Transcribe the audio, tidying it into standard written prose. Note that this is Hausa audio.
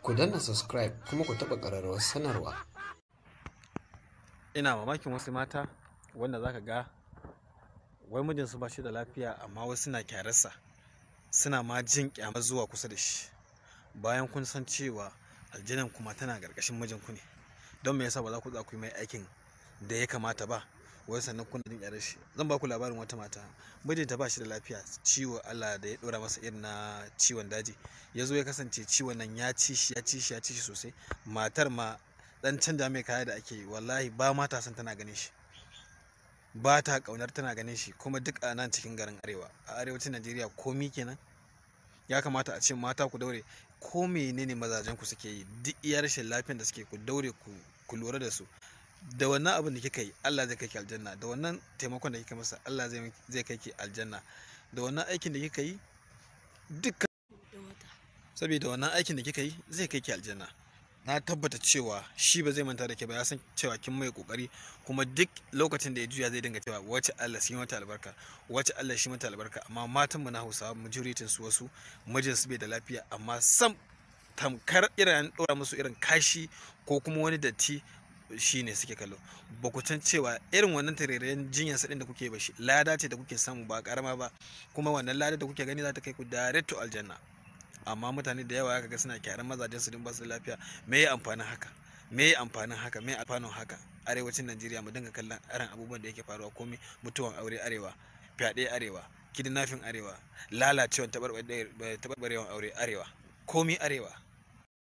Ku danna subscribe kuma ku taɓa ƙararrawar sanarwa. Ina mamakin wasu mata wanda zaka ga wai mijinsu ba shi da lafiya, amma wasu suna kyararsa, suna ma jin kyamar zuwa kusa da shi, bayan kun san cewa aljanan kuma tana ƙarƙashin mijinku ne. Don me yasa ba za ku za ku yi mai aikin da ya kamata ba? Wai sannan kuna jin kyarar shi. Zan ba ku labarin wata mata, mijinta ba shi da lafiya, ciwo Allah da ya dora masa irin na ciwon daji. Ya zo ya kasance ciwon nan ya ci shi, ya ci shi, ya ci shi sosai. Matar ma dan canja mai kaya da ake yi, wallahi ba mata son tana ganin shi, ba ta kaunar tana ganin shi. Kuma duk a nan cikin garin arewa, a arewacin Najeriya, komi kenan. Ya kamata a ce mata ku daure, ko menene mazajen ku suke yi, duk iya rashin lafiyar da suke, ku daure ku lura da su. Da wannan abin da kika yi, Allah zai kai ki aljanna. Da wannan taimakon da kika masa, Allah zai kai ki aljanna. Da wannan aikin da kika yi duk, saboda wannan aikin da kika yi zai kai ki aljanna. Na tabbata cewa shi ba zai manta da ke ba, ya san cewa kin mai kokari. Kuma duk lokacin da ya juya zai dinga cewa wace Allah shi mata albarka, wace Allah shi mata albarka. Amma matan mu na Hausawa, majoritin su, wasu mijin su bai da lafiya, amma sam tamkar irin an dora musu irin kashi ko kuma wani datti shine suke kallo. Ba ku san cewa irin wannan tarerayen jinyar sa din da kuke ba, shi lada ce da kuke samu ba karama ba. Kuma wannan lada da kuke gani za ta kai ku direct to aljanna. Amma mutane da yawa kaga suna kyaran mazajen su din ba su da lafiya. Me ya amfanin haka? Me ya amfanin haka? Me amfanin haka? Arewacin Najeriya, mu dinga kallon irin abubuwan da yake faruwa. Komai mutuwan aure arewa, fyaɗe arewa, kidnapping arewa, lalacewan taɓarɓarewan aure arewa, komai arewa.